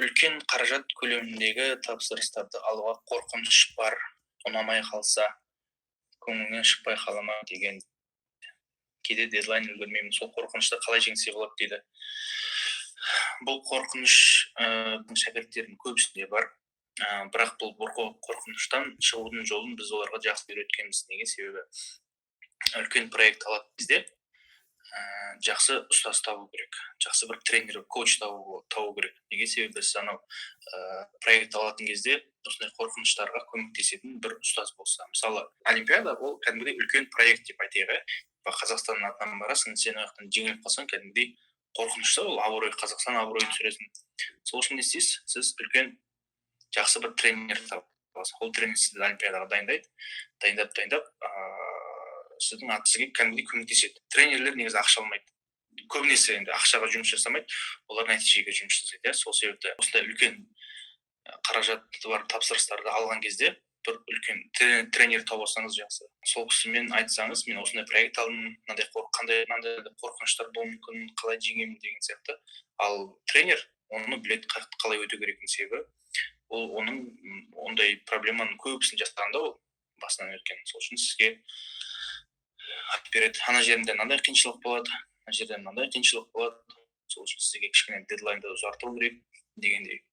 Үлкен қаражат көлеміндегі тапсырыстарды алуға қорқыныш бар, ұнамай қалса, көңіліңнен шықпай қала ма деген. Кейде дедлайн үлгермеймін, сол қорқынышты қалай жеңсе болады дейді. Бұл қорқыныш шәкірттердің көбісінде бар, бірақ бұл қорқыныштан шығудың жолын біз оларға жақсы үйреткенбіз. Неге? Себебі үлкен проект алатын кезде жақсы ұстаз табу керек, жақсы бір тренер, коуч табу керек. Неге? Себебі сіз анау проект алатын кезде осындай қорқыныштарға көмектесетін бір ұстаз болса. Мысалы, олимпиада ол кәдімгідей үлкен проект деп айтайық, иә. Қазақстанның атынан барасың, сен ол жақтан жеңіліп қалсаң, кәдімгідей қорқыныш та ол, абырой, Қазақстан абыройын түсіресің. Сол үшін не істейсіз? Сіз үлкен, жақсы бір тренер табасыз. Ол тренер сізді олимпиадаға дайындайды, дайындап, дайындап, сіздің сізге кәдімгідей көмектеседі. Тренерлер негізі ақша алмайды көбінесе, енді ақшаға жұмыс жасамайды, олар нәтижеге жұмыс жасайды, иә. Сол себепті осындай үлкен қаражаты бар тапсырыстарды алған кезде бір үлкен тренер тауып алсаңыз жақсы. Сол кісімен айтсаңыз: «Мен осындай проект алдым, мынандай, қандай, мынандай қорқыныштар болуы мүмкін, қалай жеңемін?» деген сияқты. Ал тренер оны біледі, қалай өту керектігін, себебі ол оның ондай проблеманың көбісін жасаған да, ол басынан өткен. Сол үшін сізге айтып береді: ана жерінде мынандай қиыншылық болады, мына жерде мынандай қиыншылық болады, сол үшін сізге кішкене дедлайнды ұзарту керек дегендей.